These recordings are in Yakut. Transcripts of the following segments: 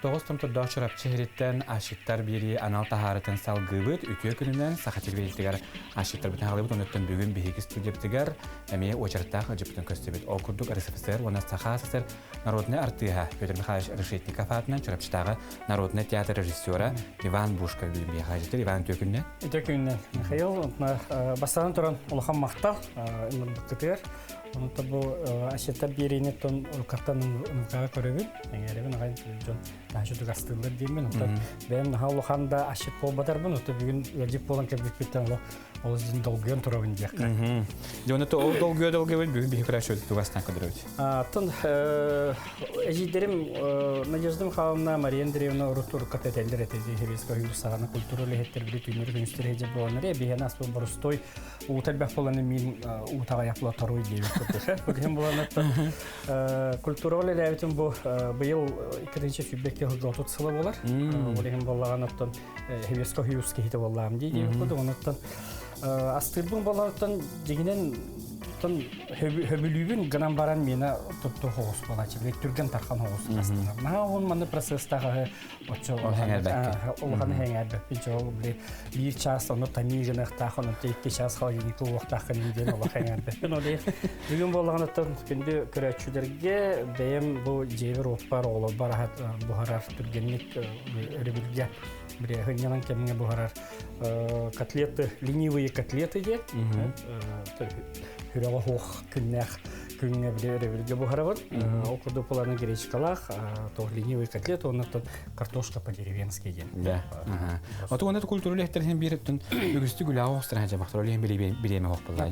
9 томтордоох Чурапчы иһириттэн асчыттар биэрии анал таһаарытын салгыыбыт. Үтүө күнүнэн Саха телевизиятыгар асчыттарбытын хаалыбыт. Онуттан бүгүн биһиги студиябытыгар эмиэ уочараттаах ыдьыппытын көстүбүт. Ол курдук РСФСР уонна Саха СССР народнай артыыһа Петр Михайлович Решетников аатынан Чурапчытааҕы народнай театр режиссера Иван Бушка бүгүн биһиэхэ ыдьыттар. Иван үтүө күнүнэн. Үтүө күнүнэн. Михаил, бастаан туран улахан махтал ынырбыккытыгар. Онон бу асчыттар биэриини тон уруккаттан ынырҕаҕа көрөбүн. Эҥээрэбин аҕай дьон наһаа дьугастыыллар диэммин. Оттон бэйэм наһаа улахан да асчыт буолбатарбын, оттон бүгүн ыалдьыт буолан кэлбиппиттэн олох олус дьин долгуйан турабын диэххэ. Дьону то ол долгуйа долгуйабын бүгүн биһи көрөөччү тугастан көрдөрөбүт. Аттан эжийдерим Надежда Михайловна, Мария Андреевна урут урукката этэллэр этэ Хевеска саҕана культура үлэһиттэр били түүннэри күнүстэри хеджер буоланнар биһиэнэ аспын борустой уута элбэх буолан мин уутаҕа япла торуй диэбит курдук. Бу буоланаттан культура үлэлээбитим бу быйыл 2022 сылга 30 сыла буолар. Ол иһин буоллаҕанаттан Хевеска Хьюз киһитэ буоллаам дии диэбит курдук. Онуттан астыырбын буоллаҕыттан дьиҥинэн тон хөбүлүүбүн гынан баран миэнэ тутту хоҕус буолааччы билек түргэн тархан хоҕус астынар. Наһаа уһун манны процесстаах оччо улахан хэҥээрбэппин чоо били биир чаас ону тамии гыныахтаах онон икки чаас холодильникка уохтааххын диэн олох хэҥээрбэппин ол бүгүн буоллаҕына күндү көрөөччүлэргэ бэйэм бу дьиэбэр уоппар оҕолорбор аһат буһарар түргэнник өрөбүлгэ били сынньалаҥ кэмҥэ буһарар котлеты ленивые котлеты диэн сүрэҕэ суох күннээх күҥҥэ били өрөбүлгэ буһарабын ол курдук буланы гречкалаах то ленивый котлет оннуттан картошка по-деревенски диэн да Оту онно культура үлэһиттэрин биир өттүн үгүстүк үлэҕэ оҕустаран дьабахтар ол иһин бириэмэ хоһпуллаа.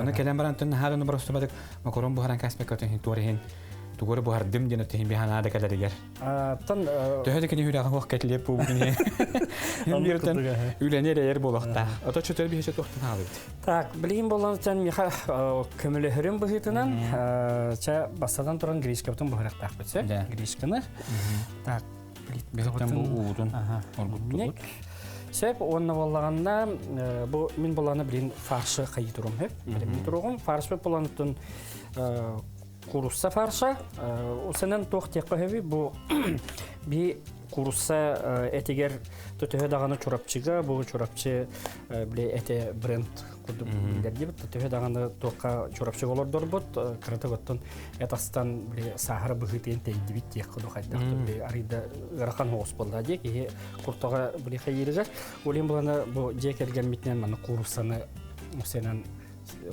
Оны кэлэн баран тун хааланы боростубатык макарон буһаран каспекка өтөн туор иһин тугары буһардым диэн өттүн биһанаа да кэлэригэр. Тон Төһө да кини хүрэҕэ хуох кэтилиэп буолбутун иһин. Бииртэн үлэни эрэйэр буолуохтаах. Ото чөтөр биһи туохтан хаалыбыт. Так, билигин болан сен миха көмөлөһөрүм быһыытынан ча бастатан туран гречкабытын буһарыахтаахпыт сө. Гречканы. Так, Биһиттэн бу уутун оргуттубут. Сөп, уонна буоллаҕына бу мин боланы билин фаршы хайы турум хөп. Билин туругум фаршы боланытын курусса фарша. Усанан туох диэххэ сөбүй бу би курусса этигэр төһө даҕаны Чурапчыга бу Чурапчы били эте бренд курдук билэр диэбит төһө даҕаны туохха Чурапчыга олордорбут кыратык оттон эт астан били саахара быһыытыйан тэйдибит диэх курдук хайдах били арыйда ыарахан соҕус буолла дии киһи куртаҕа били хайыырыгар ол булана бу дьиэ кэргэммитинэн маны кууруссаны усенан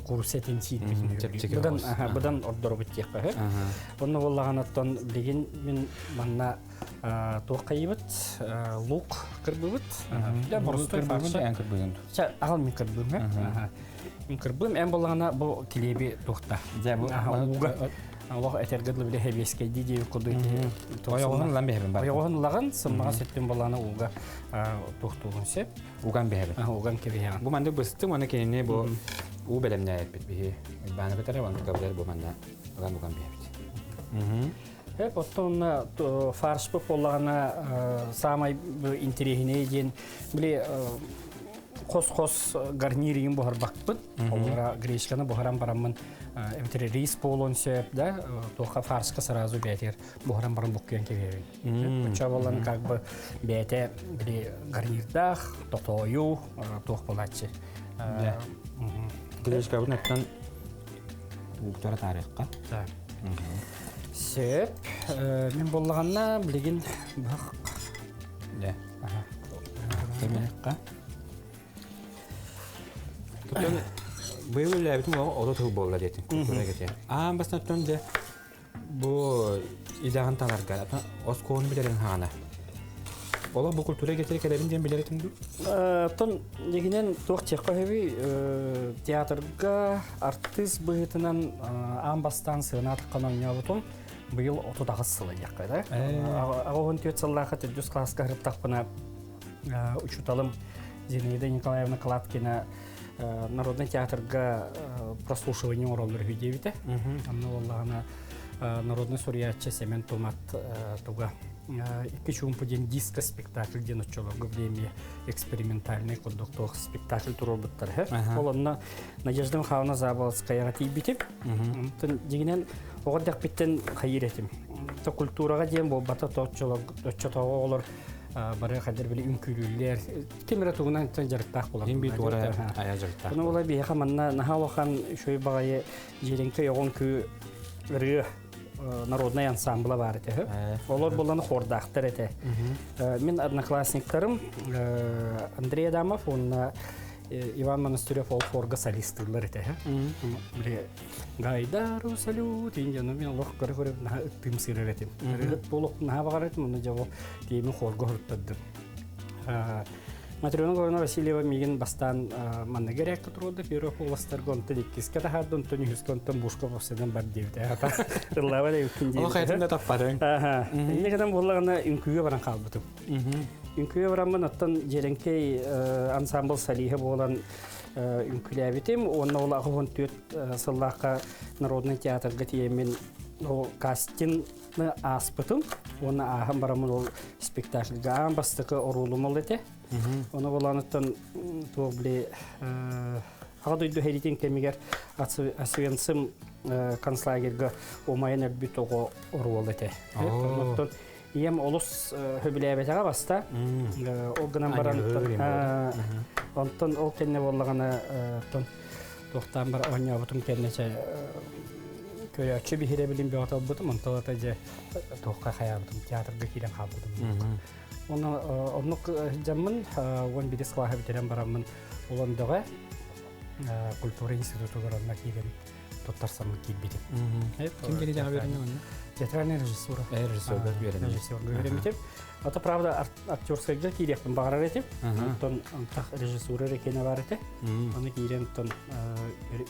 куурусса этин сиирбитин быдан быдан ордоробут диэххэ сөп. Онно буоллаҕына билигин мин манна туох хайыбыт лук кырбыбыт. Дэ боростой фарша. Эн кырбыгын. Ча аҕал мин кырбыым. Мин кырбыым эн буоллаҕына бу килиэби туохта. Дьэ бу ууга олох этэргэ дылы биле хэбиэскэйдии диэбит курдук ойоҕоһун ылан биһэбин бар. Ойоҕоһун ылаҕын сымнаҕас өттүн буоллаҕына ууга туохтуугун сөп. Уган биһэбин. Уган кэбиһэҕин. Бу маннык быстым уонна кинини бу уу бэлэмнээбиппит биһи Уйбааны кытары онтукабытыгар бу манна ылан уган биһэбит. Эп оттон фаршпы буоллаҕына саамай интэриэһинэй диэн били хос-хос гарнир буһарбакпыт. Олора гречканы буһаран бараммын эбэтэр рис буолуон сөп да туохха фаршка сразу бээтигэр буһаран баран буккуйан кэбиһэбин. Оччо буолан как бы бэйэтэ били гарнирдаах, тотоойу туох буолааччы. Гречкабын оттон ууктара таарыахха. Сөп. Мин буоллаҕына билигин бах. Дэ. Кэмиэххэ. Тутан быйыл үлэлээбитим ото тыл буолла диэтин. Аан бастан дьэ Бу идэҕин таларга оскуоланы билэрин хаана. Олох бу культура эйгэтигэр кэлэбин диэн билэр этиҥ дуу? Оттон дьиҥинэн туох диэххэ сөбүй театрга артыыс быһыытынан аан бастаан сыана атаххан оонньообутум быйыл 38 сыла диэххэ да. 84 сыллаахха төрдүс кылааска сырыттахпына учууталым Зинаида Николаевна Кладкина Народнай театрга прослушивание оҥороллор үһү диэбитэ. Онно буоллаҕына народный суруйааччы Семен Тумат туга икки чуумпу диэн диско-спектакль диэн оччолорго время экспериментальный курдук туох спектакль туруорбуттар үһү. Ол онно Надежда Михайловна Заболоцкаяҕа тиийбитим. Онтон дьиҥинэн оҕо эрдэхпиттэн хайыыр этим. То культураҕа диэн буолбата оччотооҕу оҕолор бары хадыр били үҥкүүлүүллэр. Ким эрэ тугунан дьарыктаах буолар. Иң бит туора айа дьарыктаах. Ону була биһиэхэ манна наһаа улахан үчүгэй баҕайы дьиэриҥкэ оҕо үҥкүү ырыа народнай ансамбла баар этэ. Олор булан хордаахтар этэ. Мин одноклассниктарым Андрей Адамов уонна Иван Монастырев ол хорга солистыыллар этэ. Били Гайдару салют индияны мен олох көрө-көрө наһаа ыттыым сыырар этим. Ырыһыт буолуох наһаа баҕарар этим, онно дьэ ол тиэмин хорга хоруттардым. Матрена Горовна Васильева миигин бастаан манна гэрээккэ туруорда, первый куластарга, онтон иккискэ таһаарда, онтон үһүскэ, онтон бушка повседан бар диэбитэ. Ыллаабат эбиккин диэбитэ. Ол хайатын да таппатыҥ. Инньэ гынан буоллаҕына үҥкүүгэ баран хаалбытым. Үҥкүүгэ бараммын оттон Дьиэрэҥкэй ансамбл солиһа буолан үҥкүүлээбитим уонна ол 84 сыллаахха народнай театрга тиийэммин ол кастинг ааспытым уонна ааһан бараммын ол спектакльга аан бастакы оруолум ол этэ. Ону болааныттан туох били Аҕа дойду сэриитин кэмигэр Освенцим концлагерьга умайан өлбүт оҕо оруол этэ. Онтон ийэм олус сөбүлээбэтэҕэ баста. Ол гынан баран онтон ол кэннэ буоллаҕына туохтаан бар оонньообутум кэннэ чэ көрөөччү биһирэбилин бөҕөтө ылбытым, онтон ата дьэ туохха хайаабытым, театрга киирэн хаалбытым. Онно оннук дьаммын 11 кылааһы бүтэрэн бараммын Улан-Дэҕэ культура институтугар онно киирэн туттарсаммын киирбитим. Ким диэни үөрэннэ онно? Театральная режиссура. Режиссерга үөрэнним. Режиссерга үөрэммитим. Ата правда актерскайга киириэхпин баҕарар этим. Онтон антах режиссура эрэ киэнэ бар этэ. Аны киирэн оттон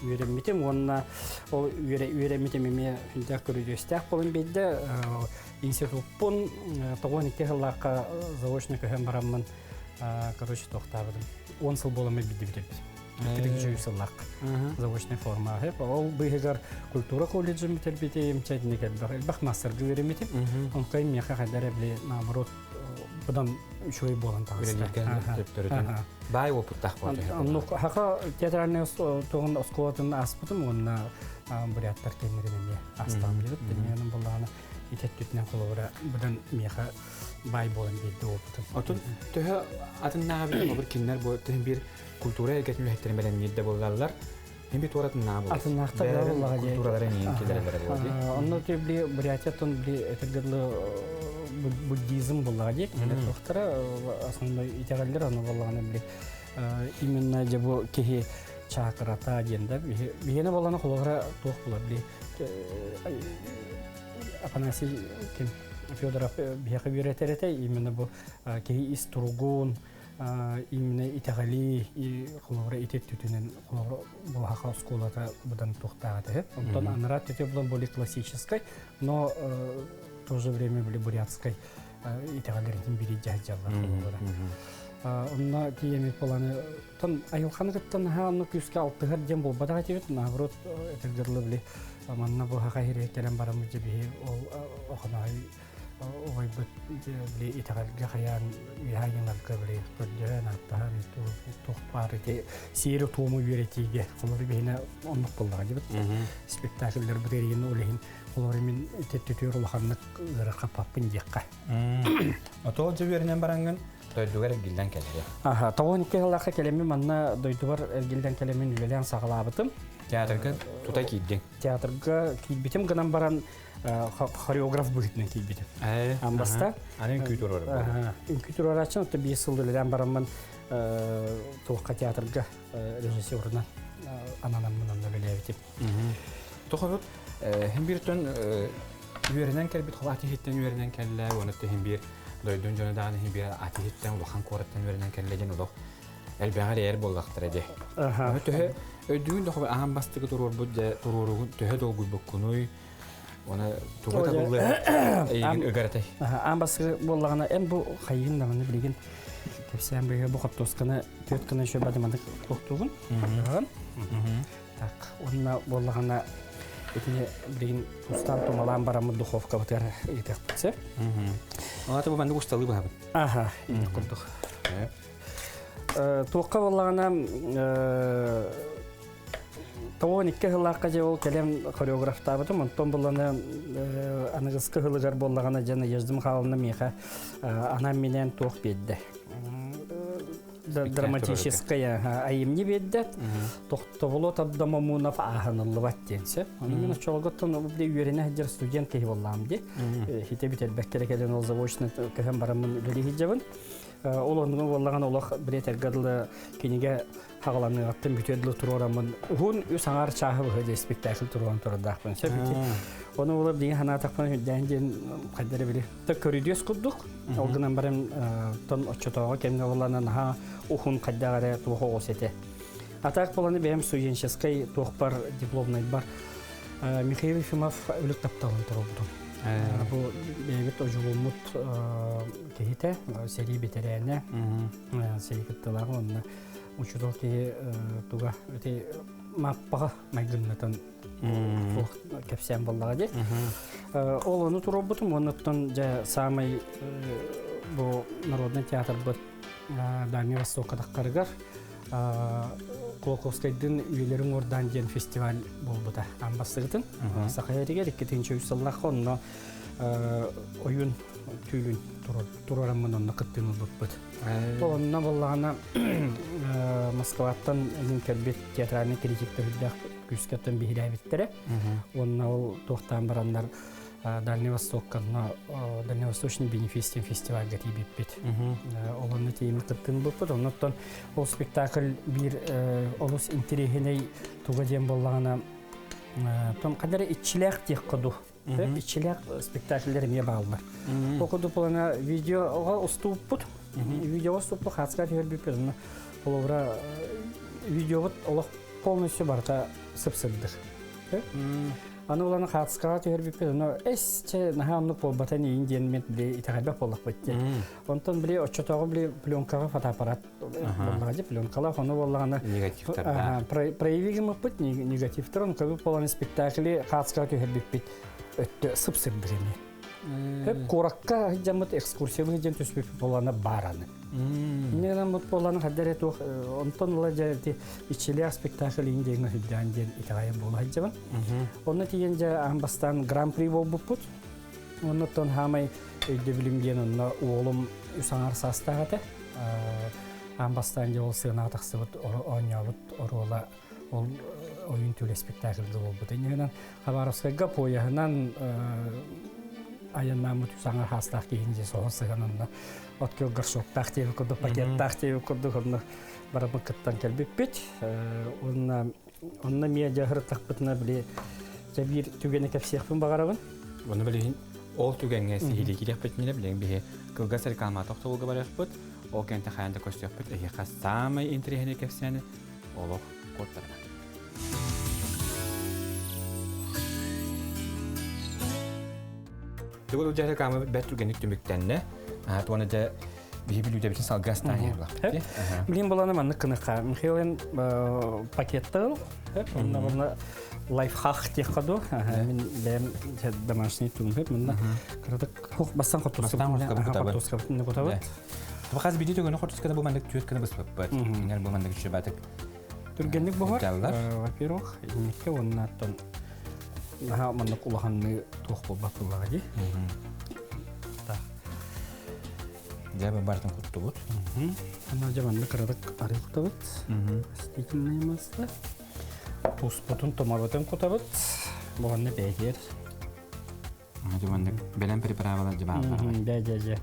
үөрэммитим уонна ол үөрэммитим эмиэ сүрдээх көрүдьүөстээх буолан биэрдэ. Институппун 92 сыллаахха заочно көһөн бараммын короче туохтаабытым. 10 сыл буолан билдибит эбит. Икки сыллаах заочная форма. Ол быыһыгар культура колледжын бүтэрбитим, чэтинник элбэх элбэх маастарга үөрэммитим. Онтон миэхэ хайдар эбли наоборот будан үчүгэй буолан таҕыста. Баай опыттаах буолан. Оннук хака театральный тугун оскуолатын ааспытым уонна буряттар кэннэрин эмиэ астаам диэбит. Тэннэнэн буллаҕына итеттүтүнэн холобура будан миэхэ баай буолан биэрдэ опытым. Отун төһө атыннааҕы бир кинилэр бу төһө бир культура эйгэтин үлэһиттэрин бэлэмниир да буоллаллар, Мин бит уоратыннаа буолар. Атыннаахтар да буоллаҕа дии. Культуралара эҥин киллэрэллэрэ буолар дии. Онно били Бурятияттан били этэргэ буддизм буоллаҕа дии. Кинилэр туохтара основной итэҕэллэр ону буоллаҕына били именно дьэ бу киһи чакрата диэн да биһиэнэ буоллаҕына холобура туох буолар били Афанасий ким Федоров биһиэхэ үөрэтэр этэ именно бу киһи ис туругун именно итэҕэли холобура ити өттүтүнэн холобура буһаха оскуолата быдан туохтаах этэ. Онтон анараа өттүтэ булан более классическай, но в то же время были бурятской итэҕэллэрин бири дьаһдьаллар холобура. Онно тиийэмит боланы тон айылханы кытта наһаа онно күүскэ алтыһар диэн буолбатах этибит, наоборот этэргерлы били манна буһаха хире кэлэн бараммыт дьэ ол охоноой убайбыт били итэҕэлгэ хайаан үөһээ айыыларга били көрдөһөн ааттаһан туох баар ити сиэри туому үөрэтиигэ холобур биһиэнэ оннук буоллаҕа дибит спектакльлэр бытырыйын ол иһин холобур мин ити улаханнык ыарахаппаппын диэххэ Отоо дьэ үөрэнэн бараҥҥын дойдугар эргиллэн кэллэ. Аха, 92 сыллаахха кэлэммин манна дойдубар эргиллэн кэлэммин үлэлээн саҕалаабытым. Театрга тута киирдиҥ. Театрга киирбитим гынан баран хореограф быһыытынан киирбитим. Амбаста. Аны үҥкүү туруорар. Үҥкүү туруорааччы, отто 5 сыл үлэлээн бараммын туохха театрга режиссерынан ананаммын онно үлэлээбитим. Тохобут хин бир төн үөрэнэн кэлбит хол атиһиттэн үөрэнэн кэллэ, уонна хин бир дойдун дьоно даҕаны хин бир атиһиттэн улахан куораттан үөрэнэн кэллэ диэн олох элбэҕэр эр буоллахтара дии. Төһө өйдүүн да аан бастакы туруорбут дьэ туруоругун төһө долгуйбуккунуй Оны туга табыллы эйигин ыгаратай. Аан бастакы буоллаҕына эн бу хайыын даҕаны билигин кэпсээн быһа бу хортуосканы түөрт гына еще бадымандык туохтуугун. Так, уонна буоллаҕына итини билигин устаан тумалаан бараммыт духовкабытыгар ыытыахпыт сөп. Ата бу маннык усталыы быһабын. Аха, инник курдук. Туохха буоллаҕына. 92 сыллаахха дьэ ол кэлэн хореографтаабытым. Онтон буллана аныгыскы сылыгар буоллаҕына дьэ Надежда Михайловна миэхэ анаан-минээн туох биэрдэ. Драматическая айымньы биэрдэ. Тохтобулу Табдамамунов ааһыныллыбат диэн сөп. Ону мен оччолорготтон били үөрэнэ сылдьар студент киһи буоллаам дии. Хите бүтэрбэккэ кэлэн ол заочно көһөн бараммын үлэлии сылдьабын. Ол оннуга буоллаҕына олох билиэтэргэ дылы кинигэ хаҕаланыаҕыттан бүтүөр дылы туруораммын уһун үс аҥаар чааһы быһа дии спектакль туруоран турардаахпын сөп ити. Ону була билигин санаатахпына үрдээн диэн хайда эрэ били та көрүдүөс курдук ол гынан баран тон оччотооҕу кэмҥэ буоллаҕына наһаа уһун хайдах эрэ туох оҕус этэ. А так буоланы бэйэм студенческой туохпар дипломнайбар Михаил Ефимов өлүк тапталын туруорбутум. Бу бэйэбит одьулууммут киһитэ, сэрии бэтэрээнэ, сэрии кыттыылааҕа уонна учуутал киһи туга ити маппаҕа майгыннатан кэпсээн буоллаҕа дии. Ол ону туруорбутум уонна оттон дьэ саамай бу народнай театрбыт Дальний Востокка таххарыгар Кулаковскайдыын үйэлэрин уордаан диэн фестиваль буолбута аан бастакытын. Саха сиригэр 2003 сыллаахха онно ойуун түүлүн туруораммын онно кыттыыны ылбыппыт. Онно буоллаҕына Москваттан илин кэлбит театральный критиктэр үрдээх күүскэттэн биһирээбиттэрэ. Уонна ол туохтаан бараннар Дальний Востокка Дальневосточный бенефис диэн фестивальга тиийбиппит. Ол онно тиийиммит кыттыын ылбыппыт. Оннуттан ол спектакль биир олус интэриэһинэй туга диэн буоллаҕына том хадара иччилээх диэх курдук. Иччилээх спектакльлэр эмиэ бааллар. Ол курдук буолана видеоҕа устубуппут. Видеоҕа устубуппут хааска түһэрбиппит. Онно холобура видеобут олох полностью барыта сып-сырдык. Аны уланы хаатыскаҕа түһэрбиппит, ону эс чэ наһаа оннук буолбатан иин диэн мен били итэҕэйбэт буоллахпыт диэн. Онтон били оччотооҕу били пленкаҕа фотоаппарат буоллаҕа дии, пленкалаах ону буоллаҕына Негативтардаах. проявигыммыппыт негативтар, ону көбүк буолан спектакли хаатыскаҕа түһэрбиппит өттө сып-сырдык эмиэ. Хөп куоракка сылдьаммыт экскурсиялыы сылдьан түспүппүт буоллаҕына баар аны. Инньэ гынан буоллаҕына хайда эрэ туох онтон ыла дьэ ити иччилээх спектакль иин диэҥҥэ сылдьаан диэн итэҕэйэн буола сылдьабын. Онно тиийэн дьэ аан бастаан гран-при буолбуппут. Оннуттан хаамай өйдөбүлүм диэн онно уолум үс аҥаар саастаах этэ. Аан бастаан дьэ ол сыанаҕа тахсыбыт оонньообут оруола ол ойуун түүлэ спектакльга буолбута. Инньэ Хабаровскайга поеһынан айаннааммыт саҥа хаастаах киһин дьэ соһон сыһан онно от күөл горшоктаах диэбит курдук пакеттаах диэбит курдук онно барабын кыттан кэлбиппит. Уонна онно эмиэ дьэ ырыттахпытына били дьэ биир түгэни кэпсиэхпин баҕарабын. Ону билигин ол түгэҥҥэ сиһилии киириэхпитинэ билигин биһи кылгас реклама тохтобулга барыахпыт. Ол кэнтэ хайаан да көрсүөхпүт эһиэхэ саамай интэриэһинэй кэпсээни олох куоттарына. Тугу дьэ рекламы бэрт түргэнник түмүктэннэ. Туона дьэ биһи бүлүүдэбитин салгыы астаан иһэр Билин буланы маннык кыныха. Михаил пакеттал, онна манна лайфхак диэххэ дуу. Мин бэйэм домашний туҥ мында кыратык бастан хотускабытын кутабыт. Хас биирдии түгэни хотускада бу маннык түөрт гына быспыппыт. Кинилэр бу маннык үчүбатык Түргэнник буһар. Во-первых, инникке уоннаттан наһаа маннык улаханныы туох буолбат буоллаҕа дии. Так. Дьэ, бартын куттубут. Ана дьэ маннык кыратык арыы кутабыт. Растительное масло. Туспутун, томабытын кутабыт. Бу манна бэйэтигэр Дьэ маннык бэлэм приправалар дьэ бааллар. Дьэ дьэ дьэ.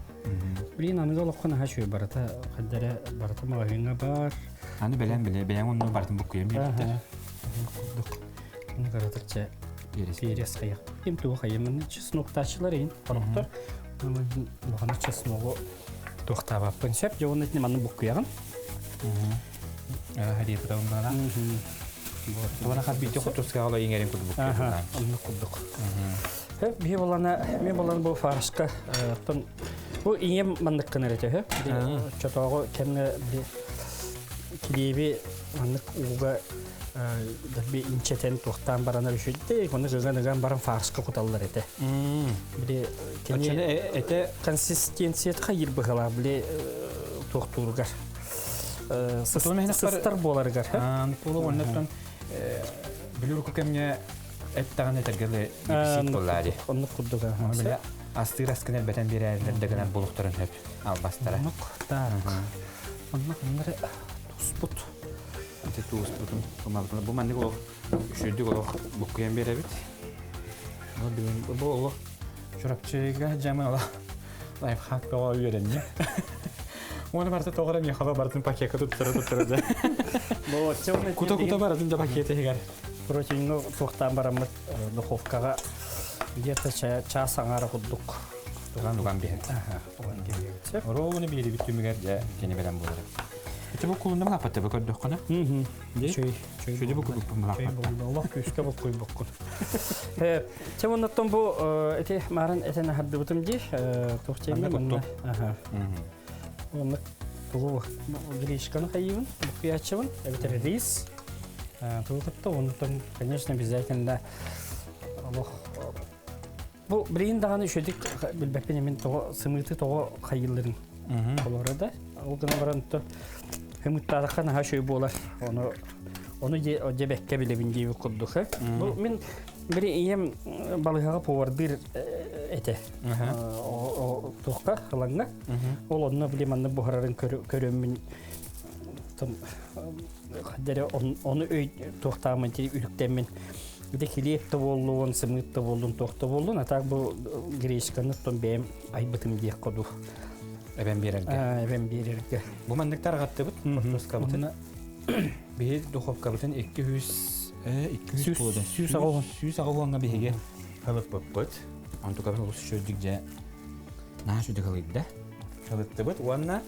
Блин, аныгы олоххо наһаа үчүгэй барыта хайдара барыта маҕаһыыҥҥа баар. Аны бэлэм билэ бэйэҥ онно барытын буккуйан биэрбиттэр. Курдук. Аны кыратык чэ перец хайах. Ким тугу хайымын чесноктаачылар иһин хорохтор. Улахана чесногу туохтаабаппын сөп. Дьэ уонна итини манны буккуйаҕын. Хария кутабын баара. Туона хас биирдии хотускаҕа оло иҥэрин курдук буккуйа. Оннук курдук. Биһи болана, мен болан бу фаршка тон бу ийэм маннык гынар этэ үһү. Чотооҕу кэмҥэ били килиэби маннык ууга дэлби инчэтэн туохтаан баранар үчүгэй оны ыган-ыган баран фаршка куталлар этэ. Били кини этэ консистенцията хайыр быһалаах били туохтууругар сыстар буоларыгар. Пулу оннуттан. Билурку кэмҥэ эттэҕин этэргэ дефицит буоллаа дии. Оннук курдук. Бile астыыр аскын элбэтэн биэрээрилэр да гынан булуктарын хөп албастара. Оннук так. Оннук оннары туспут. Ити тууспутун тумабытын бу маннык олох үчүгүйдүк олох буккуйан биэрэбит. Бу олох Чурапчыга дьамы олох лайфхак тоҕо үөрэнним. Уонна барыта тоҕо эрэ миэхэ барытын пакекка туттара туттара да. Кута-кута барытын да пакет иһигэр. Протеину туохтаан бараммыт духовкаҕа где-то чаас аҥаара курдук туган биһэн. Оруолуну биэрибит түмүгэр дьэ кини бэлэм буолар. Ити бу кулунна мылаппатта бу көрдөххүнэ. Чөй. Чөйдү бу курдук мылаппатта. Олох күүскэ буккуйбуккун. Чэ оннуттан бу ити маарын этэн аһардыбытым дии. Туох чэймин манна. Оннук тугу гречканы хайыыбын, буккуйааччыбын, эбэтэр рис. Тугу кытта оннуттан, конечно, обязательно олох бу билигин даҕаны үчүгүйдүк билбэппин мин тоҕо сымыыты тоҕо хайыылларын олоро да. Ол гынан баран хымыттаатахха наһаа үчүгэй буолар. Ону ону дьэ бэккэ билэбин диэбит курдук. Бу мин били ийэм балыыһаҕа повардыыр этэ. Туохха халаҥҥа. Ол онно били маннык буһарарын көрөммүн ону өй туохтааммын үрүктэммин Ити килиэп да буоллун, сымыыт да буоллун, туох да буоллун, а так бу гречканы оттон бэйэм айбытым диэх ходу. Эбэн биэрэргэ. Эбэн биэрэргэ. Бу маннык тарҕаттыбыт, хортуоскабытын. Биһи духовкабытын 200 200 буолуо. 180. 180-га биһиги ылыппыппыт. Онтукабын олус үчүгүйдүк дьэ наһаа үчүгүйдүк ылыйда. Ылыттыбыт уонна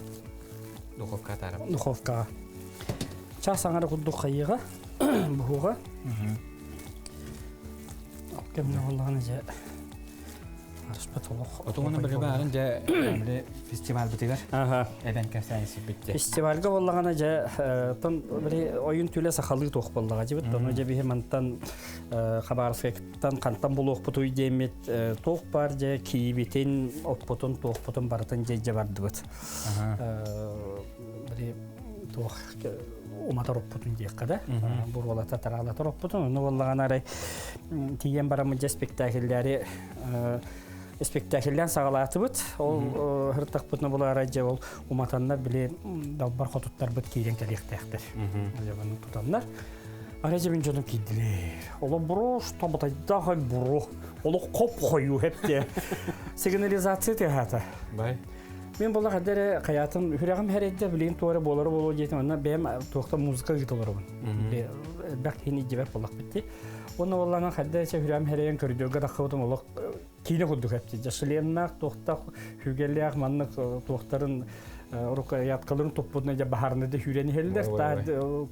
духовка атаарабыт. Духовкаҕа. Час аҥара курдук хайыаҕа, буһуоҕа. Кэмҥэ буоллаҕына дьэ арыспат олох. Отуҥуна били баарын дьэ били фестивальбытыгар эбэн кэпсээн сиппитте. Фестивальга буоллаҕына дьэ тон били ойун түлэ сахалыы туох буоллаҕа дьибит. Ону дьэ биһи мантан Хабаровскайтан хантан булуохпутуй диэммит туох баар дьэ киибитин, оппутун, туохпутун барытын дьэ дьэ бардыбыт. Били туох уматар оппутун диэххэ да буруолата тараалатар оппутун ону буоллаҕына арай тиийэн бараммыт дьэ спектакльлэри спектакльлээн саҕалаатыбыт ол һыртахпытына булаарай дьэ ол уматаннар били далбар хотуттарбыт киирэн кэлиэхтээхтэр дьэ тутаннар арай дьэ мин дьонум киирдилэр оло буруш тобутайдаах буру олох хоп хойуу хепте сигнализация тыаһаата бай Мин буолла ханна эрэ хайаатын үрэҕим хэрэйдэ билигин туора буолара буолуо диэтим онно бэйэм туохта музыка ыыта олоробун. Элбэх киһини дьибэр буоллахпыт дии. Уонна буоллаҕына ханна эрэ үрэҕим хэрэйэн көрүдүөргэ таххыбытым олох киинэ курдук эпти. Жиленнаах туохтаах хүгэлээх маннык туохтарын рукояткаларын туппутуна дьэ баһаарына да сүүрэн иһэллэр. Та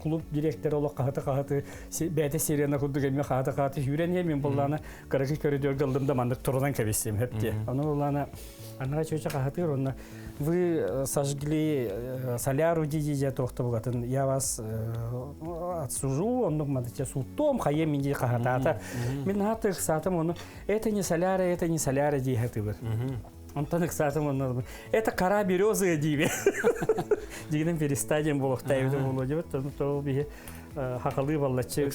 клуб директора олох хаһыты-хаһыты бэйэтэ сирена курдук эмиэ хаһыты-хаһыты сүүрэн иһэр. Мин буоллаҕына кыракый көрүдүөргэ ыллым да маннык турунан кэбистим хэпти. Ону буоллаҕына Анара чүөчэ хаһытыыр онно вы сожгли соляру дии туохта бугатын я вас отсужу оннук мадыча сууттуом хайа мин дии хаһатаата мин наһаа ыксаатым ону это не соляра это не соляра дии хатыбыр онтон ыксаатым онно это кора березы диибе дигинен перестадием буолуохтаабыта буолуо дебит то биһи хахалыы баллаччы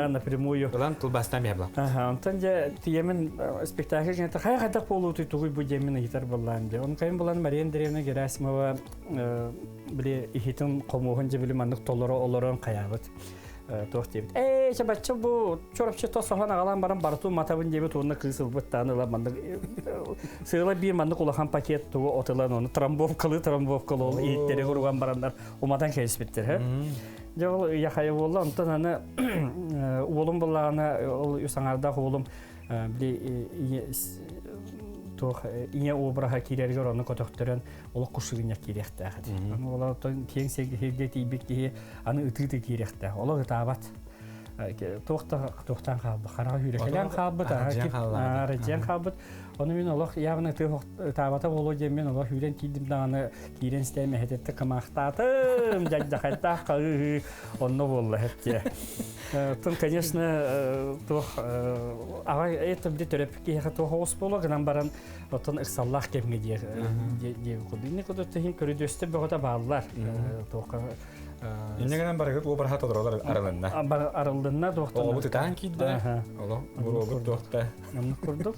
напрямую ылан тылбастан биһэ Онтон дьэ тиийэмин спектакль кэннэ хайа хайдах буолуутуй тугуй бу диэммин ыйытар буоллаан дьэ. Ону кайын булан Мария Андреевна Герасимова били иһитин хомуоһун дьэ били маннык толоро олорон хайаабыт туох диэбит. Ээ чэ бачча бу чорапчы соһон аҕалан баран барытын матабын диэбит уонна кыыс ылбыт тааны ыла маннык сыала биир маннык улахан пакет тугу отылан ону трамбовкалыы трамбовкалыы ол иһиттэри уруган бараннар уматан кэбиспиттэр. Дьэ ол ыйа-хайа буолла, онтон аны уолум буоллаҕына, ол үс аҥаардаах уолум били туох ийэ обраһа киирэригэр ону көтөхтөрөн олох кушугунньах киириэхтээх этэ. Аны ол оттон киэҥ сиргэ тиийбит киһи аны ытыы-ытыы киириэхтээх. Олох ытаабат. Туох да туохтаан хаалбыт, хараҕа сүүрэкэлээн хаалбыт, арадьыйан хаалбыт. Ону мин олох явно ытаабата буолуо диэн олох үүрэн киирдим даҕаны киирэн истэм эһэтэтте кымаахтаатым дьагдьахайдаах хаһыы онно буолла эптиэ. Тон, конечно, туох аҕай это били төрөппүт киһиэхэ туох оҕус буолуо гынан баран оттон ыксаллаах кэмҥэ диэ диэ курдук. Инник курдук тиһин көрүдүөстэр бөҕөтө бааллар. Туохха Инне гынан барыгыт уобараха толоролор арылынна. Арыллынна туохтан. Оҕобут ытаан киирдэ. Олох буруобут туохта. Оннук курдук.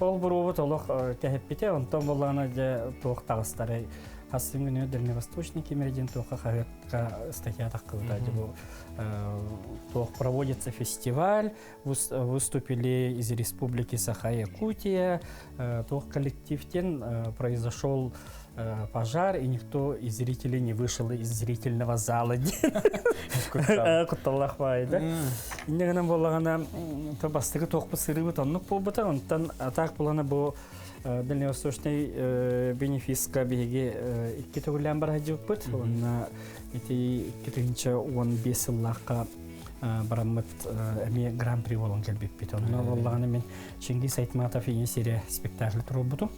Ол буруобут олох кэһэппитэ, онтон боллаана дьэ туох таҕыстары хас күнү Дальневосточный кимэрдин туохха хаһыатка статья таххыбыта. Бу туох проводится фестиваль, выступили из Республики Саха-Якутия, туох коллективтен произошел пожар, и никто из зрителей не вышел из зрительного зала. Кутталлах баайда. Инне гынан буоллаҕына, то бастакы туохпут сырыыбыт оннук буолбута, онтон атаак булана бу Дальневосточный бенефиска биһиги икки төгүллээн бара сылдьыбыппыт. Уонна ити 2015 сыллаахха бараммыт эмиэ гран-при буолан кэлбиппит. Онно буоллаҕына мин Чингиз Айтматов ийэ сирэ спектакль туруорбутум.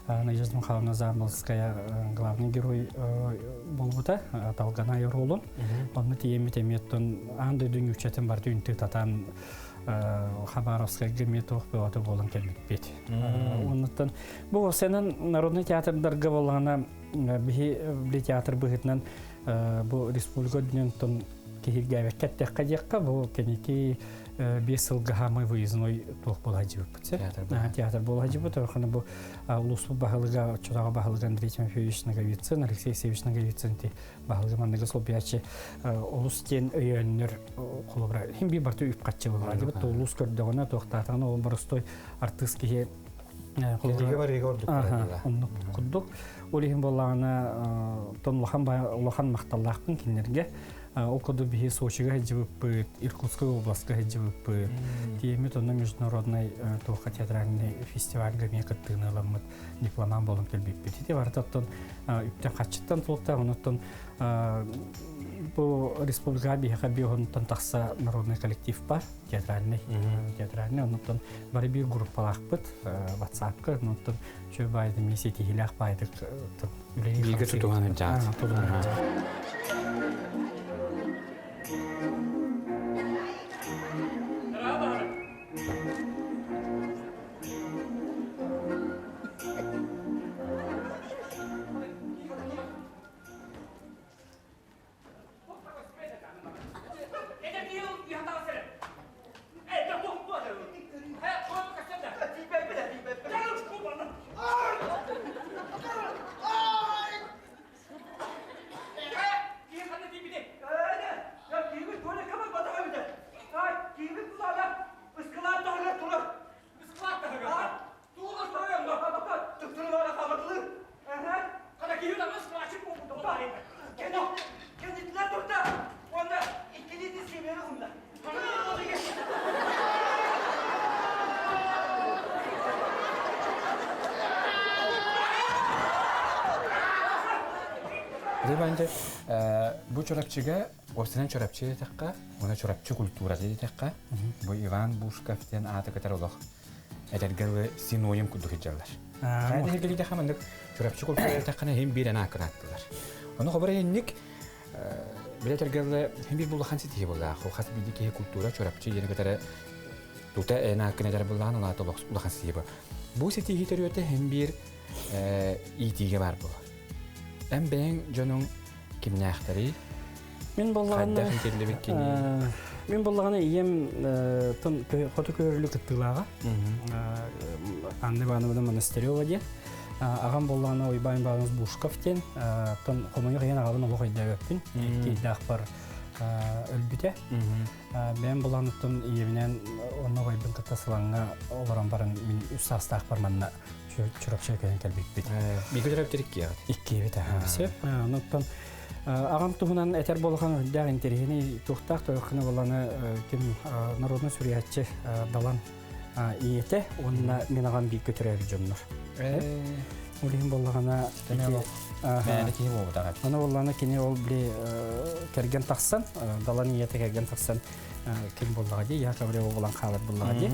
Надежда Михайловна Замолская главный герой буолбута, Талганай оруолун. Онно тиийэммит эмиэ оттон аан дойду ньууччатын барыта үнтү татаан Хабаровскайга эмиэ туох бөҕөтө буолан кэлбиппит. Оннуттан бу сенен народный театрдарга буоллаҕына биһи били театр быһыытынан бу республика үрдүнэн киһиргээбэккэ эттэххэ диэххэ бу кэнники биэс сылга хаамай выездной туох буола сылдьыбыппыт театр буола сылдьыбыт орхана бу улууспут баһылыга оччотооҕу баһылыга Андрей Тимофеевич Ноговицын Алексей Алексеевич Ноговицын ти баһылыга манныгы солбуйааччы олус диэн өйөөннөр холобура хим бир барты үп хаччы буолла дибит улуус көрдөҕүнэ туохтаатаҕына ол боростой артыыс киһи Кэлиигэ барыыга ордук оннук курдук ол иһин буоллаҕына тон улахан улахан махталлаахпын кинилэргэ ол курдук биһи Сочига сылдьыбыппыт Иркутскай областка сылдьыбыппыт тиэммит онно международный туохха театральный фестивальга эмиэ кыттыыны ыламмыт дипломант буолан кэлбиппит ити барыта оттон үптэн хаччыттан туохтаах онуттан бу республикаҕа биһиэхэ биоһунтан тахса народный коллектив бар театральный театральный оннуттан бары биир группалаахпыт ватсапка оннуттан чө баайды ми ситиһилээх баайдык үлэлии тутуһан илдьаат Банде бу Чурапчыга, уопсайынан Чурапчы диэтэххэ, уонна Чурапчы культурата диэтэххэ, бу Иван Бушков диэн ааты кытары олох эдэргэ дылы синоним курдук сылдьаллар. Хайа да диэтэххэ маннык Чурапчы культура диэтэххинэ иһин биир эн ааккын ааттылар. Ону хобор инник билэ этэргэ дылы иһин биир булахан ситиһи буоллаах. Хас биирдии киһи культура Чурапчы диэни кытары тута эн ааккын этэр буллаан улаата улахан ситиһи бу. Бу ситиһи төрүөтэ иһин биир иитиигэ баар буолар. Эн бэйэҥ дьонуҥ кимнээхтэрий? Мин боллаҕына Мин боллаҕына ийэм тон хоту көһөрүлү кыттыылааҕа. Анна Ивановна Монастырева диэн. Аҕам боллаҕына Уйбаан Иванович Бушков диэн. Тон хомойуох иһин аҕабын олох өйдөөбөппүн. Киирдээх бар өлбүтэ. Бэйэм боллаҕыныттан ийэбинэн онно убайбын кытта Сылаҥҥа олорон баран мин үс саастаахпар манна Чурапчыга кэлэн кэлбиппит. Бииргэ төрөөбүттэр иккиэҕит? Иккиэбит аһаа. Сөп. Онуттан аҕам туһунан этэр буолахан үрдээх интэриэһинэй туохтаах тойоххуна буоланы ким народный суруйааччы Далан ийэтэ уонна мин аҕам бииргэ төрөөбүт дьоннор. Ол иһин буоллаҕына Мээнэ киһи буолбутаҕа. Аны буоллаҕына кини ол били кэргэн тахсан, Далан ийэтэ кэргэн тахсан ким буоллаҕа дии, Яковлева буолан хаалар буоллаҕа дии.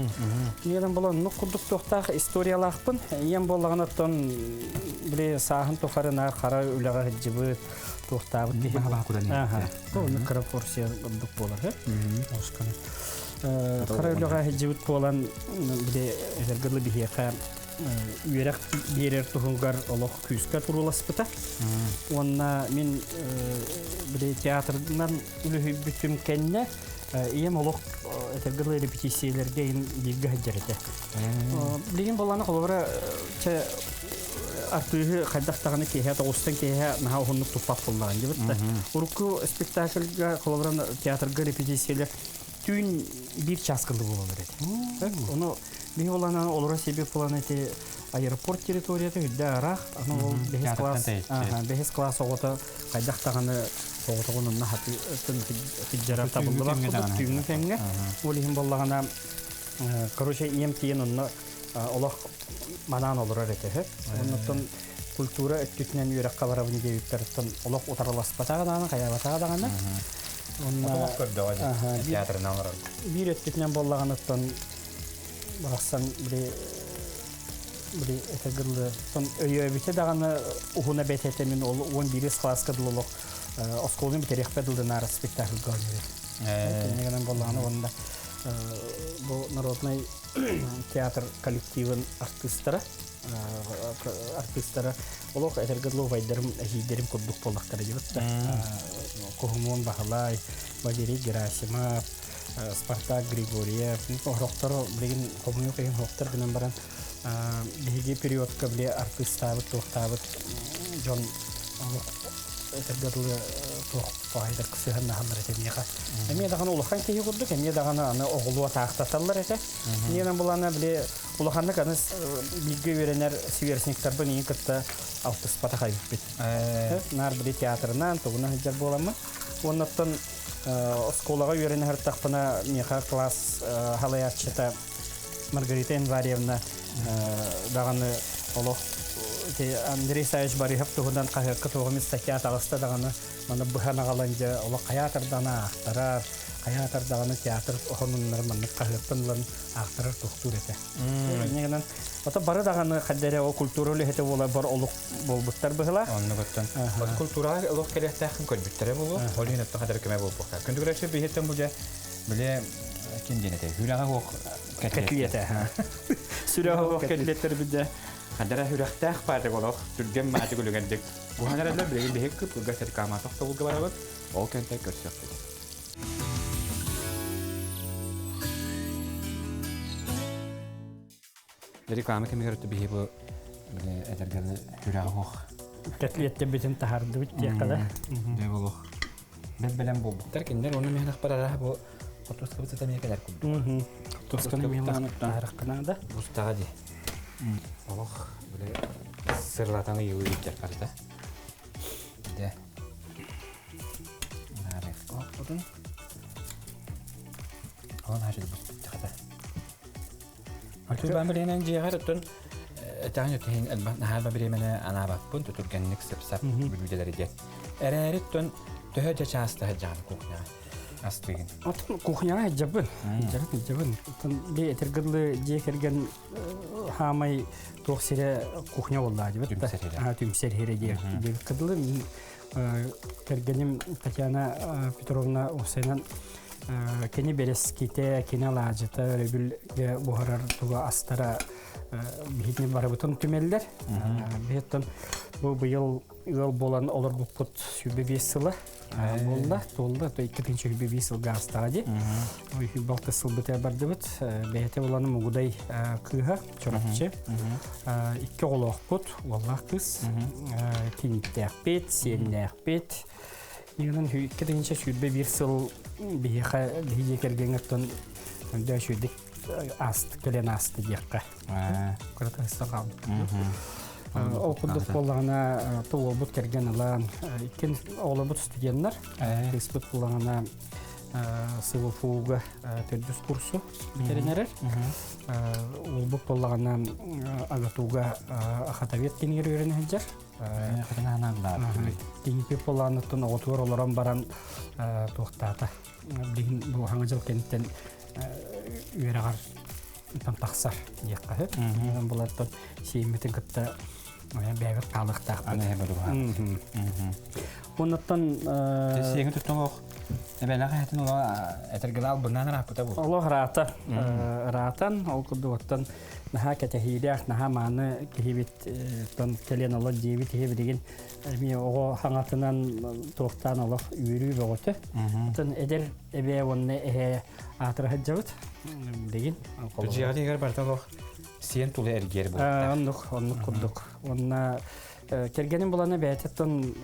Ийэм буолан оннук курдук туохтаах историялаахпын. Ийэм буоллаҕына оттон били сааһын тухары наар хара үлэҕэ сылдьыбыт, туохтаабыт киһи. Аха. Оннук кыра порция ордук буолар. Осканы. Хара үлэҕэ сылдьыбыт буолан били эдэргылы биһиэхэ үөрэх биэрэр туһугар олох күүскэ турууласпыта. Уонна мин били театрынан үлүһүйбүтүм кэннэ ийэм олох этэргэ дылы репетициялэргэ бииргэ сылдьар этэ. Билигин боллааны холобура чэ артыыһы хайдах даҕаны киэһэ тоҕустан киэһэ наһаа уһуннук туппат буоллаҕын дибит да. Урукку спектакльга холобура театрга репетициялар түүн биир час кылды буолалар этэ. Ону биһи оланан олоро сиэбит буолан эти аэропорт территорията үрдэ араах, аны ол бэһис класс, бэһис класс оҕото хайдах даҕаны оҕотоҕун онно хатыытын сылдьара табыллыбат курдук түүҥҥү кэмҥэ. Ол иһин буоллаҕына, короче, ийэм тиийэн онно олох манаан олорор этэ. Оннуттан культура өттүтүнэн үөрэххэ барабын диэбиттэр олох утарыласпатаҕа даҕаны, хайаабатаҕа даҕаны. Онно олох көрдөҕө театрынан олорор. Биир өттүтүнэн буоллаҕыныттан барахсан били били этэгыллы тон өйөөбүтэ даҕаны уһуна бэт этэ мин ол 11 класска дылы олох оскуоланы бүтэриэхпэ дылы наара спектакльга оонньуур. Кэннигинэн буоллаҕына уонна бу народнай театр коллективын артыыстара артыыстара олох этэргэ дылы убайдарым эһиидэрим курдук буоллахтара дьыбыт да Куһумуон Баһылай, Валерий Герасимов, Спартак Григорьев орохторо билигин хомойуох иһин суохтар гынан баран биһиги периодка били артыыстаабыт туохтаабыт дьон этэргэ дылы туох баайдар сыһаннаһаллар этэ миэхэ. Эмиэ даҕаны улахан киһи курдук, эмиэ даҕаны аны оҕолуу атаахтаталлар этэ. Миэнэ булана били улаханнык аны бииргэ үөрэнэр сверстниктарбын ийин кытта алтыспатах эбиппит. Наар били театрынан, тугунан сылдьар буоламмын. Уоннаттан оскуолаҕа үөрэнэ сырыттахпына миэхэ класс халайааччыта Маргарита Январьевна даҕаны олох Андрей Савич Барыһов туһунан хаһыакка туоҕум статья таҕыста даҕаны маны быһан аҕалан дьэ олох хайаатардаҕаны аахтарар, хайаатардаҕаны театр охонуннары маннык хаһыаттан ылан аахтарар тохтуур этэ. Инньэ ото бары даҕаны хаддэрэ ол культура үлэһитэ буола бар олук буолбуттар быһылаах. Оннугуттан. Вот культураҕа олох кэлиэхтээххин көрбүттэрэ буолуо. Ол иһин оттон хадары көмө буолбуохтаах. Күндүгүрәччи биһиттэн бу дьэ биле ким диэн этэй? Хүрэҕэ хуох кэтлиэтэ. Сүрэҕэ хуох кэтлиэттэр бидэ. Хадара хүрэхтээх паатык олох түргэн маатык үлүгэрдик. Буһанаралар билигин биһик кып кылгас реклама тохтобулга барабыт. Ол кэнтэ көрсөхпүт. Реклама кэмигэр биһи бу эдэргэни күрэҕи хуох. Кэтлиэттэрбитин таһардыбыт диэххэ да. Дьэ болуох. Бэт бэлэм буолбуттар. Кинилэр оны миһинэх барара бу хотускабыт сыта эмиэ кэлэр курдук. Хотусканы миһинэх таһарахха наада. Бустаҕа дии. Олох били сырлатан ыйылыы илдьэр барыта. Дэ. Нарык. Ол хачы бустахата. Артур бириэмэн дьиэҕэр оттон этэҕин өтөһүн элбэх наһаа бириэмэни анаабаппын түргэнник сып-сап бүлүүдэлэри диэн. Эрээри оттон төһө дьэ чаастаһа дьаҕан кухняҕа астыгын? Оттон кухняҕа дьабын. Дьабын, дьабын. Оттон би этэргыдлы дьиэ кэргэн хаамай туох сирэ кухня буолла дибит. Түмсэр сирэ. Түмсэр сирэ диэбит кыдлы. Кэргэним Татьяна Петровна Усайнан кини бэрэскитэ, кини алаадьыта өрөбүлгэ буһарар туга астара биһитини барыбытын түмэллэр. Биһиттэн бу быйыл ыал буолан олорбуппут 25 сыла буолла, туолла, то 2025 сылга астаҕа дии. Ой, балты сылбыта бардыбыт. Бэйэтэ буланы Мугудай кыыһа, Чурапчы. Икки оҕолоохпут, уоллаах кыыс. Киниттээхпит, сиэннээхпит. Игынан 2021 сыл биһиэхэ биһи дьиэ кэргэҥҥэ оттон өндөө үчүгдүк ааст кэлэн ааста диэххэ. Кырата ыста хаалбыт. Ол курдук буоллаҕына ту уолбут кэргэн ылан, иккин оҕолорбут студеннар, кыыспыт буоллаҕына. СВФУга төрдүс курсу бүтэрэн эрэр. Уолбут буоллаҕына АГАТУга охотовед кинигэр үөрэнэ сылдьар. Тиҥпи полааныттан оҕотугар олорон баран туохтаата. Билигин бу хаҥа дьыл кэнниттэн үөрэҕэр тахсар диэххэ сөп. Булаттан сиэммитин кытта бэйэбит хаалыахтаахпыт. Оннуттан Сиэҥи туттан олох эбэлэх эһэтин ола этэргэл албыннаан ырааппыта бу. Олох ыраата. Ыраатан ол курдук оттон наһаа кэтэһиилээх, наһаа мааны киһибит тон кэлэн олор диэбит киһи билигин эмиэ оҕо хаҥатынан туохтаан олох үөрүү бөҕөтө. Оттон эдэр эбээ уонна эһээ аатыра сылдьабыт билигин. Дьиэҕитигэр барыта олох сиэн тула эргиэр буолта. Оннук, оннук курдук. Уонна кэргэним булана бэйэтиттэн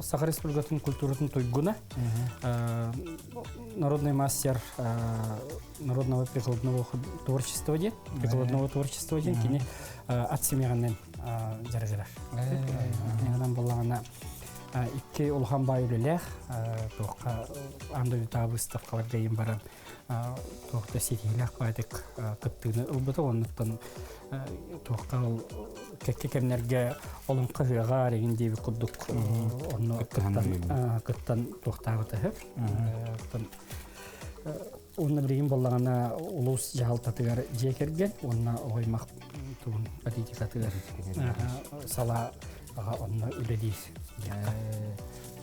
Саха Республикатын культуратын туйгуна, народный мастер народного прикладного творчества диэн, прикладного творчества диэн кини ат симэҕинэн дьарыгырар. Иннинэн буллаҕына икки улахан баай үлэлээх, туохха аан дойдутааҕы выставкаларга иин баран туох да ситиһиилээх баайдык кыттыыны ылбыта. Оннуттан туохха ол кэккэ кэмнэргэ олоҥхо ыһыаҕа эрэгин диэбит курдук онно кыттан туохтаабыта үһү. Уонна билигин буоллаҕына улуус дьаһалтатыгар дьиэ кэргэн уонна оҕо аймах тугун политикатыгар салаа онно үлэлиир.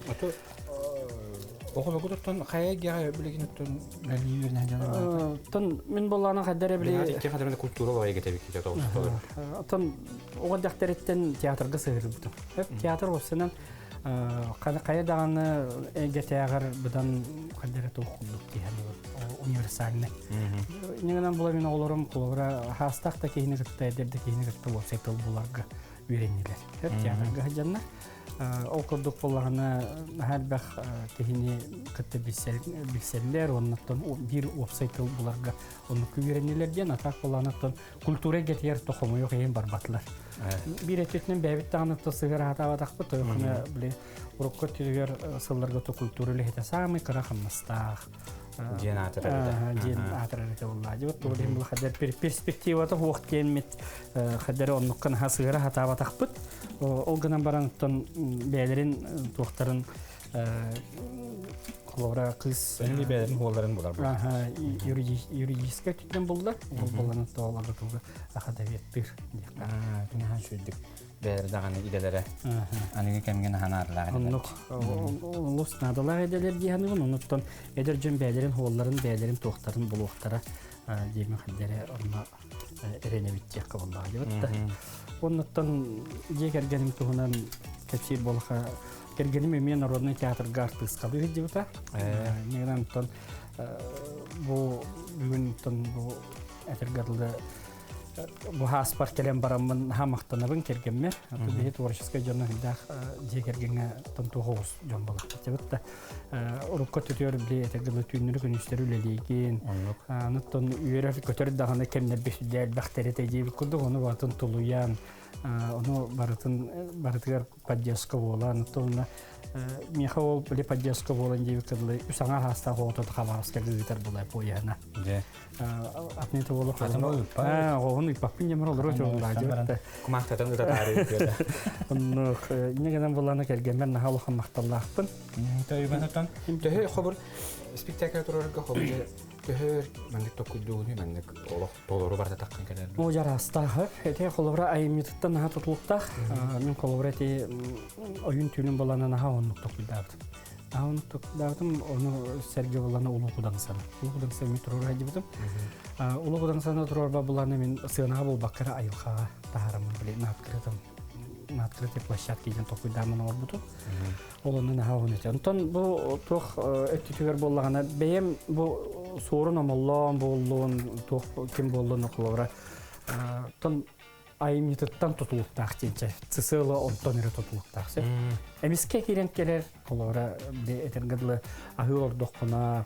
Ото оҕолоргут оттон хайа эйгэҕэ билигин оттон үлэлии үөрэнэ сылдьаллар? Оттон мин буоллаҕына хайда эрэ били Икки хатырмада культура баҕайы кэтэбиккитэ тоҕус. Оттон оҕо дьахтарыттан театрга сыһырбытым. Театр уопсанан хайа даҕаны эйгэтээҕэр быдан хайда эрэ туох курдук диһэн универсальный. Иннинэн була мин оҕолорум холобура хаастаах да киһини кытта эдэр да киһини кытта уопсай тыл буларга үөрэннилэр. Театрга сылдьаннар. Ол курдук буоллаҕына наһаа элбэх киһини кытта билсэллэр, оннуттан биир уопсай тыл буларга оннук үөрэннилэр диэн атаак буоллаҕына культура эйгэтигэр то хомойуох иһин барбатылар. Биир өттүтүнэн бэйэбит даҕаны то сыһыараатаабатахпыт, тойохуна били урукку өттүгэр сылларга то культура үлэһитэ саамай кыра хамнастаах диэн аатырар этэ. Диэн аатырар этэ буоллаа. Дьэ вот иһин бу хадэр перспективата хуох диэммит хадэр оннукка наһаа сыһыара хатаабатахпыт. Ол гынан баран оттон бэйэлэрин туохтарын холобура кыыс Эми бэйэлэрин хуолларын булар буолар. Юридическай өттүнэн буллар. Ол болланан тооларга туга ахадаветтыр. Аа, наһаа үчүгдүк бэйэлэрэ даҕаны идэлэрэ аныгы кэмҥэ наһаа наадалаах Оннук олус наадалаах идэлэр дии саныыбын. Онуттан эдэр дьон бэйэлэрин хуолларын, бэйэлэрин туохтарын булуохтара диэми хаддэрэ онно эрэнэбит диэххэ буоллаҕа диэбит да. Оннуттан дьиэ кэргэним туһунан кэпсиир буоллахха кэргэним эмиэ народнай театрга артыыскалыы сылдьыбыта. Иннигинэн оттон бу бүгүн оттон бу этэргэ дылы бу хааспар кэлэн бараммын наһаа махтанабын кэргэммэр. Биһи творческай дьоно элбэх дьиэ кэргэҥҥэ тон туох оҕус дьон буолар. да урукку өттүтүгэр били этэргэ дылы түүннэри күнүстэри үлэлиигин. Оттон үөрэр көтөр даҕаны кэмнэрбит сүрдээх элбэхтэр этэ диэбит курдук ону барытын тулуйан ону барытын барытыгар поддержка буолан оттон миэхэ ол били поддержка буолан диэбит кыдылы үс аҥаар хаастаах оҕото Хабаровска ыытар буолай поеһына. Атны боло оҕоһун ыыппаппын дьэмэр олору чуоллаадьыбытта. Кумаахтатан ытатаары Оннук инне гынан булана кэргэммэр наһаа улахан махталлаахпын. Төйбанатан төһө хобур спектакль турарга хобур төһө маннык токуйдууну маннык олох толору барда таххан кэлэр. О жарастаах. Эти холобура айымньытыттан наһаа тутулуктаах. Мин холобура эти ойун түүнүн балана наһаа оннук токуйдаабытым. Наһаа оннук токуйдаабытым, ону сэргэ булана Улуу Кудаҥсаны. Улуу Кудаҥсаны мен туруора сылдьыбытым. Улуу Кудаҥсаны туруорба булана мин сыанаҕа булбакка эрэ айылҕаҕа таһаараммын били на открытом на открытой площадке диэн толкуйдааммын оҥорбутум. Ол онно наһаа уһун этэ. Онтон бу туох өттүтүгэр буоллаҕына бэйэм бу суорун омоллоон буоллун, туох ким буоллун холобура тон айымньытыттан тутулуктаах диэнчэ ЦСЛ онтон эрэ тутулуктаах сөп. Эмискэ киирэн кэлэр холобура этэргэ дылы аһыы олордоххуна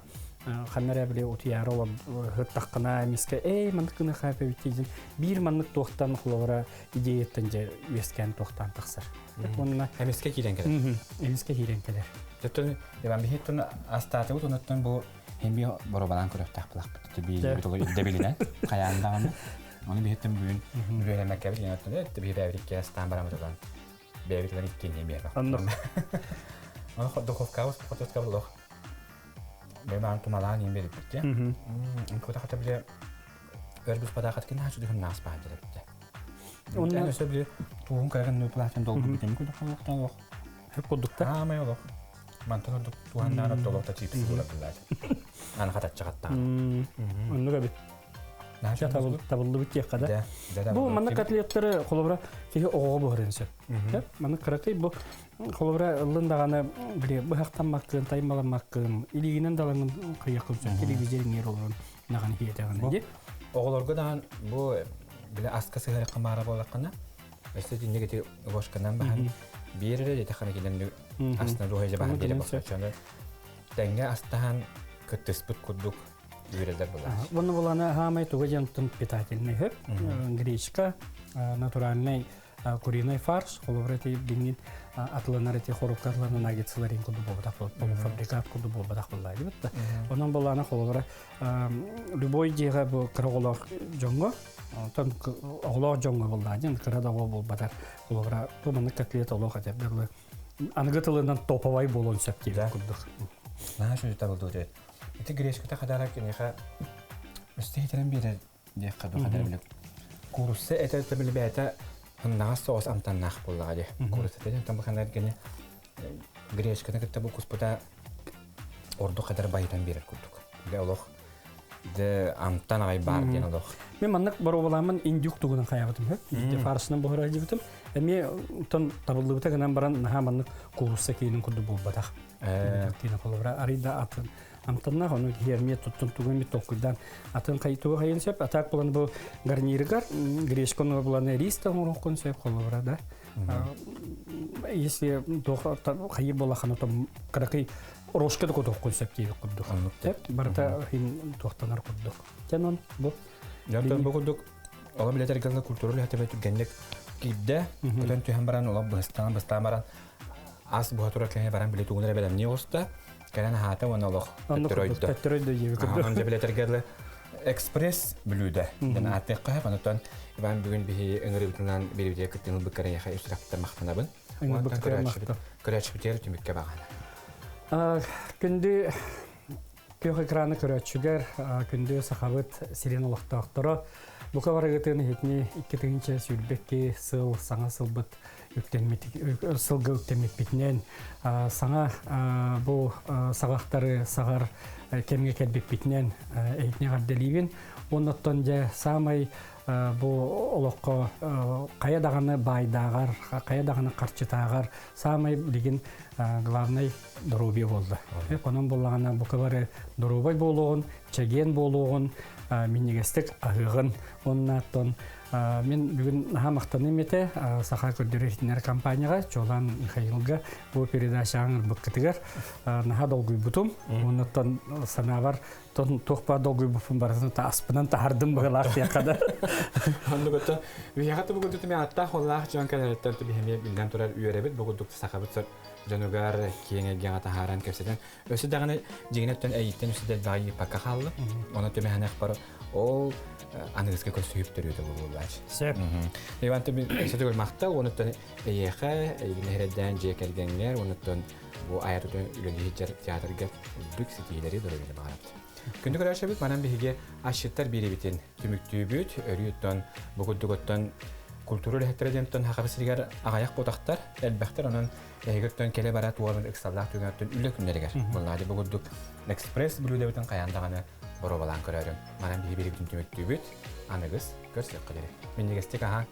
Ханна били утуйаары олор эмискэ эй маннык гына хаапэбит биир маннык туохтан холобура идеяттан дьэ үөскээн туохтаан тахсар. Уонна эмискэ киирэн кэлэр. Эмискэ киирэн кэлэр. Төттөн Иван биһиттэн астаатыбыт онуттан бу хемби боробалаан көрөхтөх булахпыт. Би дэбилинен хайаан даҕаны. Оны биһиттэн бүгүн үөрэммэккэбит яныттан эт биһи бэбит астаан барамытылан бэбит лан иккинни биэрбэх. Оны духовкабыз хотоска булох. Бэмаан тумалаан иин бериппит. Кута хата биле өрбүс падаахат кин хачы дүхүн наас баан дереппит. Онно өсө биле туһун кайгын нуплаатын долгу битим кудук холоктан олох. Хөп кудукта. Аамай олох. Мантан ордук туһаннаан оттолохта чипси була буллаат. Аны хатаччы хаттаан. Оннук эбит. Табыллыбыт диэххэ да. Бу манна котлеттары холобура киһи оҕоҕо буһарын сөп. Манна кыракый бу холобура ыллын даҕаны били быһахтаммаккын, таймаламмаккын, илиигинэн далаҥын кыйаккын сөп. Телевизор иҥэр олорон наҕаны хиэтэҕин ди. Оҕолорго даҕан бу биле аска сыһарыкка маара буоллаххына, өссө динник ити ложканан баһан биир эрэ дете хана килен астына дуһайжа баһан биэре бохсочону тэҥҥэ астаһан кыттыспыт курдук үөрэлэр булар. Бұны буланы хамай туга жантын питательный хөп, гречка, натуральный куриный фарш, холобура эти бингин атыланар эти хоруккарларына наггетсыларын курду буолбатах полуфабрикат курду буолбатах буллаа дибит. Онон булана холобура любой дьиэҕэ бу кыра оҕолоох дьоҥҥо, онтон оҕолоох дьоҥҥо буллаа диэн кыра да оҕо буолбатар холобура бу маннык котлет олох этэр аныгы тылынан топовай буолуон сөп диэбит курдук. Наһаа үчүгэй табылдыбыт. Ити гречката хадара киниэхэ өстө биэрэр диэххэ ду хадара биле. Куурусса этэ табили бэйэтэ ханнаҕас соҕус амтаннаах буоллаҕа дии. Куурусса этэ там баханар кини гречканы кытта бу куспута ордук хадар байытан биэрэр курдук. Бе олох де амтан аҕай баар диэн олох. Мен маннык боруобалааммын индюк тугунан хайаабытым хөп. Биирдэ фаршынан буһара дьибитим. Эмиэ тон табыллыбыта гынан баран наһаа маннык куурусса киинин курдук буолбатах. Киинин холобура арыйда атын амтаннаах ону киһи туттун тугун мит толкуйдаан атын тугу хайын сөп. Атак булан бу гарнирыгар гречканы булан рис та оҥоруоххун сөп холобура да. Если хайы буолахана том кыракый рожка да кутуоххун сөп диэбит курдук. Барыта хин туохтанар курдук. Тянон бу Жартан бу курдук ола билетер гылла культура лэхтебе түргенник киирдэ, көтөн түһэн баран ола быстаан быстаан баран ас буһа кэһэ баран биле тугунара белемни оста, кэлэн хаата уонна олох төттөрөйдө. Төттөрөйдө диэбит курдук. Онон билетер гылла экспресс бүлүүдэ. Ден ааттык каһа онтон Иван бүгүн биһи ыҥырыбытынан бирибитигэ кыттыны быккара яха үсрактар махтанабын. Көрөөччүбүтүгэр түмүккэ багана. Күндү күөх экраны көрөөччүгэр, күндү сахабыт сирин олохтоохторо, бука барыгытын хитни 2022 сыл саҥа сылбыт сылга үктэммиппитинэн, саҥа бу саҕахтары саҕар кэмҥэ кэлбиппитинэн эһитни эҕэрдэлиибин. Оннуттан дьэ саамай бу олоххо хайа даҕаны баайдааҕар, хайа даҕаны харчытааҕар саамай билигин главный доруобуйа буолла. Онон буоллаҕына бука бары доруобай буолуоҕун, чэгиэн буолуоҕун, минньигэстик аһыаҕын. Оннаттан мин бүгүн наһаа махтаным этэ Саха көрдөрөр иһитиннэрэр компанияҕа, чуолаан Михаилга бу передачаҕа ыҥырбыккытыгар наһаа долгуйбутум. Оннуттан санаабар туох баар долгуйбуппун барытын аспынан таһардым быһылаах диэххэ да. Оннук отто биһиэхэ бу курдук түмэ аттаах оллаах дьон кэлэриттэн биһиэми биллэн турар үөрэбит бу курдук сахабыт дьонугар киэҥ эйгэҕэ таһааран кэпсэтэн өссө даҕаны дьиҥинэттэн эйиттэн өссө да элбэҕи ыыппакка хаалла. Ону түмэһэнэх бар ол аныгыска көрсүһүп төрүөтэ буоллаач. Сөп. Иван төбү өссө махтал онуттан эйиэхэ эйигин эһэрэдээн дьиэ кэргэҥҥэр онуттан бу айар үлэлиһичэр театрга үрдүк ситиилэри доруобуйаны баҕарабыт. Күндү көрөөччүбүт манан биһиги асчыттар биэрибитин түмүктүүбүт, өрүүттэн бу курдугуттан культура үлэһиттэрэ диэнтэн хахабы сиригэр аҕайах ботахтар, элбэхтэр онон эһигиттэн кэлэ бара туорун ыксаллаах түгэнтэн үлэ күннэригэр. Булнаады бу курдук экспресс бүлүүдэбитин хайаан даҕаны боруобалаан көрөрүм. Манан биһи биэрибитин түмүктүүбүт, аныгыс көрсүөххэ диэри. Минньигэстик аһаан.